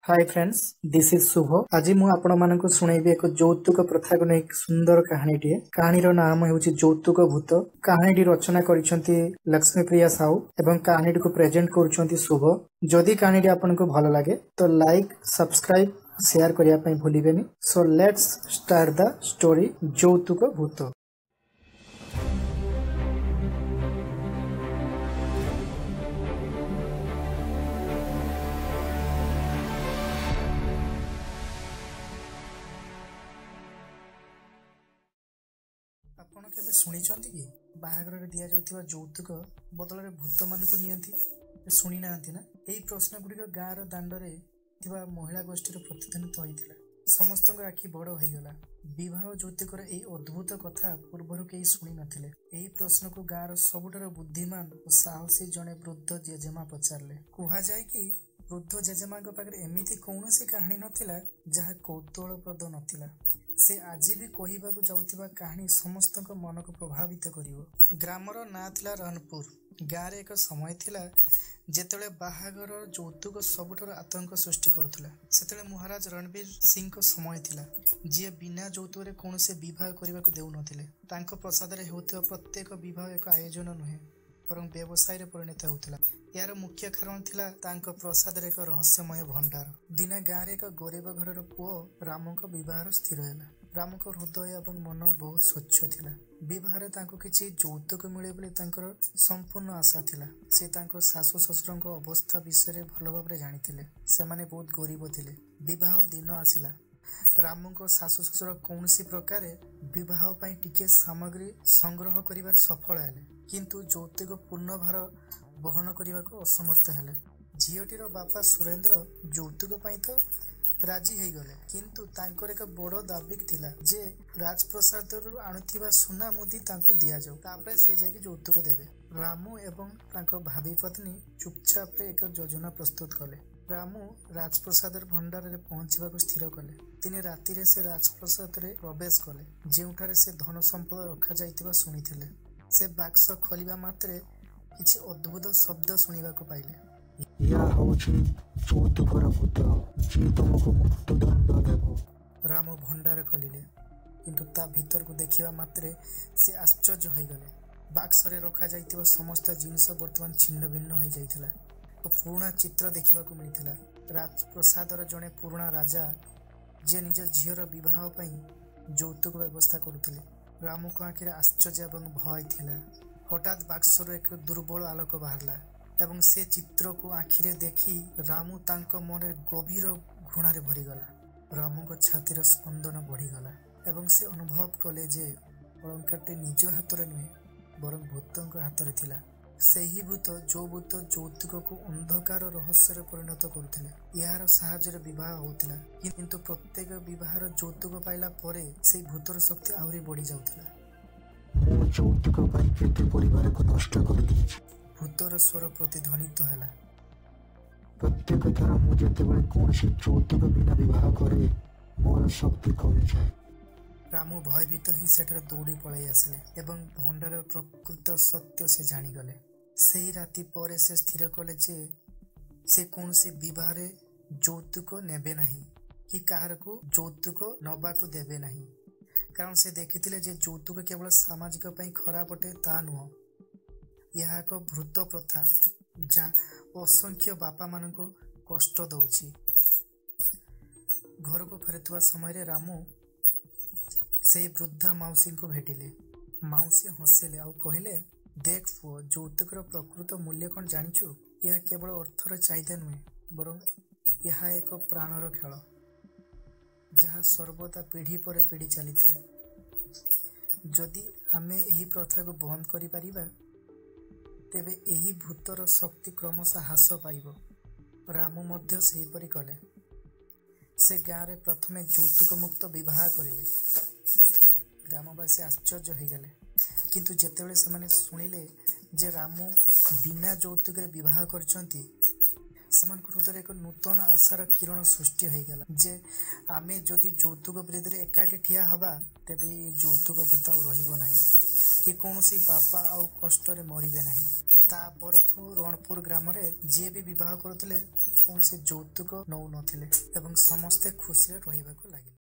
Hi friends, this is Shubho. ଆଜି ମୁଁ ଆପଣମାନଙ୍କୁ ଶୁଣେଇବି ଏକ ଯୌତୁକ ପ୍ରଥାକୁ ନେଇ ସୁନ୍ଦର କାହାଣୀଟିଏ। କାହାଣୀର ନାମ ହେଉଛି ଯୌତୁକ ଭୂତ। କାହାଣୀଟି ରଚନା କରିଛନ୍ତି ଲକ୍ଷ୍ମୀପ୍ରିୟା ସାହୁ ଏବଂ କାହାଣୀଟିକୁ ପ୍ରେଜେଣ୍ଟ କରୁଛନ୍ତି ଶୁଭ। ଯଦି କାହାଣୀଟି ଆପଣଙ୍କୁ ଭଲ ଲାଗେ ତ ଲାଇକ୍, ସବସ୍କ୍ରାଇବ, ସେୟାର କରିବା ପାଇଁ ଭୁଲିବେନି। So let's start the story, ଯୌତୁକ ଭୂତ। ଆପଣ କେବେ ଶୁଣିଛନ୍ତି କି ବାହାଘରରେ ଦିଆଯାଉଥିବା ଯୌତୁକ ବଦଳରେ ଭୂତମାନଙ୍କୁ ନିଅନ୍ତି? ଶୁଣିନାହାନ୍ତି ନା? ଏହି ପ୍ରଶ୍ନ ଗୁଡ଼ିକ ଗାଁର ଦାଣ୍ଡରେ ଥିବା ମହିଳା ଗୋଷ୍ଠୀର ପ୍ରତିଧ୍ୱନିତ ହୋଇଥିଲା। ସମସ୍ତଙ୍କ ଆଖି ବଡ଼ ହୋଇଗଲା। ବିବାହ ଯୌତୁକର ଏହି ଅଦ୍ଭୁତ କଥା ପୂର୍ବରୁ କେହି ଶୁଣି ନଥିଲେ। ଏହି ପ୍ରଶ୍ନକୁ ଗାଁର ସବୁଠାରୁ ବୁଦ୍ଧିମାନ ଓ ସାହସୀ ଜଣେ ବୃଦ୍ଧ ଜେଜେମା ପଚାରିଲେ। କୁହାଯାଏ କି ବୃଦ୍ଧ ଜେଜେମାଙ୍କ ପାଖରେ ଏମିତି କୌଣସି କାହାଣୀ ନଥିଲା ଯାହା କୌତୂହଳପ୍ରଦ ନଥିଲା। ସେ ଆଜି ବି କହିବାକୁ ଯାଉଥିବା କାହାଣୀ ସମସ୍ତଙ୍କ ମନକୁ ପ୍ରଭାବିତ କରିବ। ଗ୍ରାମର ନାଁ ଥିଲା ରଣପୁର। ଗାଁରେ ଏକ ସମୟ ଥିଲା ଯେତେବେଳେ ବାହାଘରର ଯୌତୁକ ସବୁଠାରୁ ଆତଙ୍କ ସୃଷ୍ଟି କରୁଥିଲା। ସେତେବେଳେ ମହାରାଜ ରଣବୀର ସିଂଙ୍କ ସମୟ ଥିଲା, ଯିଏ ବିନା ଯୌତୁକରେ କୌଣସି ବିବାହ କରିବାକୁ ଦେଉନଥିଲେ। ତାଙ୍କ ପ୍ରସାଦରେ ହେଉଥିବା ପ୍ରତ୍ୟେକ ବିବାହ ଏକ ଆୟୋଜନ ନୁହେଁ, ବରଂ ବ୍ୟବସାୟରେ ପରିଣତ ହେଉଥିଲା। ଏହାର ମୁଖ୍ୟ କାରଣ ଥିଲା ତାଙ୍କ ପ୍ରସାଦରେ ଏକ ରହସ୍ୟମୟ ଭଣ୍ଡାର। ଦିନେ ଗାଁରେ ଏକ ଗରିବ ଘରର ପୁଅ ରାମଙ୍କ ବିବାହର ସ୍ଥିର ହେଲା। ରାମଙ୍କ ହୃଦୟ ଏବଂ ମନ ବହୁତ ସ୍ୱଚ୍ଛ ଥିଲା। ବିବାହରେ ତାଙ୍କୁ କିଛି ଯୌତୁକ ମିଳିବ ବୋଲି ତାଙ୍କର ସମ୍ପୂର୍ଣ୍ଣ ଆଶା ଥିଲା। ସେ ତାଙ୍କ ଶାଶୁ ଶ୍ୱଶୁରଙ୍କ ଅବସ୍ଥା ବିଷୟରେ ଭଲ ଭାବରେ ଜାଣିଥିଲେ। ସେମାନେ ବହୁତ ଗରିବ ଥିଲେ। ବିବାହ ଦିନ ଆସିଲା। ରାମଙ୍କ ଶାଶୁ ଶ୍ୱଶୁର କୌଣସି ପ୍ରକାରେ ବିବାହ ପାଇଁ ଟିକିଏ ସାମଗ୍ରୀ ସଂଗ୍ରହ କରିବାରେ ସଫଳ ହେଲେ, କିନ୍ତୁ ଯୌତୁକ ପୂର୍ଣ୍ଣ ଭାର ବହନ କରିବାକୁ ଅସମର୍ଥ ହେଲେ। ଝିଅଟିର ବାପା ସୁରେନ୍ଦ୍ର ଯୌତୁକ ପାଇଁ ତ ରାଜି ହେଇଗଲେ, କିନ୍ତୁ ତାଙ୍କର ଏକ ବଡ଼ ଦାବି ଥିଲା ଯେ ରାଜପ୍ରସାଦରୁ ଆଣୁଥିବା ସୁନା ମୁଦି ତାଙ୍କୁ ଦିଆଯାଉ, ତାପରେ ସେ ଯାଇକି ଯୌତୁକ ଦେବେ। ରାମୁ ଏବଂ ତାଙ୍କ ଭାବୀ ପତ୍ନୀ ଚୁପଚାପରେ ଏକ ଯୋଜନା ପ୍ରସ୍ତୁତ କଲେ। ରାମୁ ରାଜପ୍ରସାଦର ଭଣ୍ଡାରରେ ପହଞ୍ଚିବାକୁ ସ୍ଥିର କଲେ। ଦିନେ ରାତିରେ ସେ ରାଜପ୍ରସାଦରେ ପ୍ରବେଶ କଲେ, ଯେଉଁଠାରେ ସେ ଧନ ସମ୍ପଦ ରଖାଯାଇଥିବା ଶୁଣିଥିଲେ। ସେ ବାକ୍ସ ଖୋଲିବା ମାତ୍ରେ କିଛି ଅଦ୍ଭୁତ ଶବ୍ଦ ଶୁଣିବାକୁ ପାଇଲେ। ଏହା ହେଉଛି ଯୌତୁକର ଭୂତ, ଯିଏ ତୁମକୁ ମୃତ୍ୟୁଦଣ୍ଡ ଦେବ। ରାମ ଭଣ୍ଡାର ଖୋଲିଲେ, କିନ୍ତୁ ତା ଭିତରକୁ ଦେଖିବା ମାତ୍ରେ ସେ ଆଶ୍ଚର୍ଯ୍ୟ ହୋଇଗଲେ। ବାକ୍ସରେ ରଖାଯାଇଥିବା ସମସ୍ତ ଜିନିଷ ବର୍ତ୍ତମାନ ଛିନ୍ନ ଭିନ୍ନ ହୋଇଯାଇଥିଲା। ଏକ ପୁରୁଣା ଚିତ୍ର ଦେଖିବାକୁ ମିଳିଥିଲା। ରାଜପ୍ରସାଦର ଜଣେ ପୁରୁଣା ରାଜା, ଯିଏ ନିଜ ଝିଅର ବିବାହ ପାଇଁ ଯୌତୁକ ବ୍ୟବସ୍ଥା କରୁଥିଲେ। ରାମଙ୍କ ଆଖିରେ ଆଶ୍ଚର୍ଯ୍ୟ ଏବଂ ଭୟ ଥିଲା। ହଠାତ୍ ବାକ୍ସରୁ ଏକ ଦୁର୍ବଳ ଆଲୋକ ବାହାରିଲା ଏବଂ ସେ ଚିତ୍ରକୁ ଆଖିରେ ଦେଖି ରାମୁ ତାଙ୍କ ମନରେ ଗଭୀର ଘୃଣାରେ ଭରିଗଲା। ରାମୁଙ୍କ ଛାତିର ସ୍ପନ୍ଦନ ବଢ଼ିଗଲା ଏବଂ ସେ ଅନୁଭବ କଲେ ଯେ ଅଳଙ୍କାରଟି ନିଜ ହାତରେ ନୁହେଁ, ବରଂ ଭୂତଙ୍କ ହାତରେ ଥିଲା। ସେହି ଭୂତ, ଯେଉଁ ଭୂତ ଯୌତୁକକୁ ଅନ୍ଧକାର ରହସ୍ୟରେ ପରିଣତ କରୁଥିଲେ। ଏହାର ସାହାଯ୍ୟରେ ବିବାହ ହେଉଥିଲା, କିନ୍ତୁ ପ୍ରତ୍ୟେକ ବିବାହର ଯୌତୁକ ପାଇଲା ପରେ ସେହି ଭୂତର ଶକ୍ତି ଆହୁରି ବଢ଼ି ଯାଉଥିଲା। ମୁଁ ଯୌତୁକ ପାଇଁ କେତେ ପରିବାରକୁ ନଷ୍ଟ କରିଦେଇଛି। ଭୂତର ସ୍ୱର ପ୍ରତିଧ୍ୱନିତ ହେଲା। ପ୍ରତ୍ୟେକ ଥର ମୁଁ ଯେତେବେଳେ କୌଣସି ଯୌତୁକ ବିନା ବିବାହ କରେ, ମୋର ଶକ୍ତି କମିଯାଏ। ରାମୁ ଭୟଭୀତ ହୋଇ ସେଠାରେ ଦୌଡ଼ି ପଳାଇ ଆସିଲେ ଏବଂ ଭଣ୍ଡାରର ପ୍ରକୃତ ସତ୍ୟ ସେ ଜାଣିଗଲେ। ସେହି ରାତି ପରେ ସେ ସ୍ଥିର କଲେ ଯେ ସେ କୌଣସି ବିବାହରେ ଯୌତୁକ ନେବେ ନାହିଁ କି କାହାରକୁ ଯୌତୁକ ନେବାକୁ ଦେବେ ନାହିଁ, କାରଣ ସେ ଦେଖିଥିଲେ ଯେ ଯୌତୁକ କେବଳ ସାମାଜିକ ପାଇଁ ଖରାପ ଅଟେ ତା ନୁହଁ, ଏହା ଏକ ଭୂତ ପ୍ରଥା ଯାହା ଅସଂଖ୍ୟ ବାପାମାନଙ୍କୁ କଷ୍ଟ ଦେଉଛି। ଘରକୁ ଫେରୁଥିବା ସମୟରେ ରାମୁ ସେହି ବୃଦ୍ଧା ମାଉସୀଙ୍କୁ ଭେଟିଲେ। ମାଉସୀ ହସିଲେ ଆଉ କହିଲେ, ଦେଖ ପୁଅ, ଯୌତୁକର ପ୍ରକୃତ ମୂଲ୍ୟ କ'ଣ ଜାଣିଛୁ? ଏହା କେବଳ ଅର୍ଥର ଚାହିଦା ନୁହେଁ, ବରଂ ଏହା ଏକ ପ୍ରାଣର ଖେଳ, ଯାହା ସର୍ବଦା ପିଢ଼ି ପରେ ପିଢ଼ି ଚାଲିଥାଏ। ଯଦି ଆମେ ଏହି ପ୍ରଥାକୁ ବନ୍ଦ କରିପାରିବା, ତେବେ ଏହି ଭୂତର ଶକ୍ତି କ୍ରମଶଃ ହ୍ରାସ ପାଇବ। ରାମୁ ମଧ୍ୟ ସେହିପରି କଲେ। ସେ ଗାଁରେ ପ୍ରଥମେ ଯୌତୁକମୁକ୍ତ ବିବାହ କରିଲେ। ଗ୍ରାମବାସୀ ଆଶ୍ଚର୍ଯ୍ୟ ହୋଇଗଲେ, କିନ୍ତୁ ଯେତେବେଳେ ସେମାନେ ଶୁଣିଲେ ଯେ ରାମୁ ବିନା ଯୌତୁକରେ ବିବାହ କରିଛନ୍ତି, ସେମାନଙ୍କ ହୃଦୟରେ ଏକ ନୂତନ ଆଶାର କିରଣ ସୃଷ୍ଟି ହୋଇଗଲା ଯେ ଆମେ ଯଦି ଯୌତୁକ ବିରୋଧରେ ଏକାଠି ଠିଆ ହେବା, ତେବେ ଏ ଯୌତୁକ ଭୂତ ଆଉ ରହିବ ନାହିଁ କି କୌଣସି ବାପା ଆଉ କଷ୍ଟରେ ମରିବେ ନାହିଁ। ତା ପରଠୁ ରଣପୁର ଗ୍ରାମରେ ଯିଏ ବି ବିବାହ କରୁଥିଲେ କୌଣସି ଯୌତୁକ ନଉନଥିଲେ ଏବଂ ସମସ୍ତେ ଖୁସିରେ ରହିବାକୁ ଲାଗିଲେ।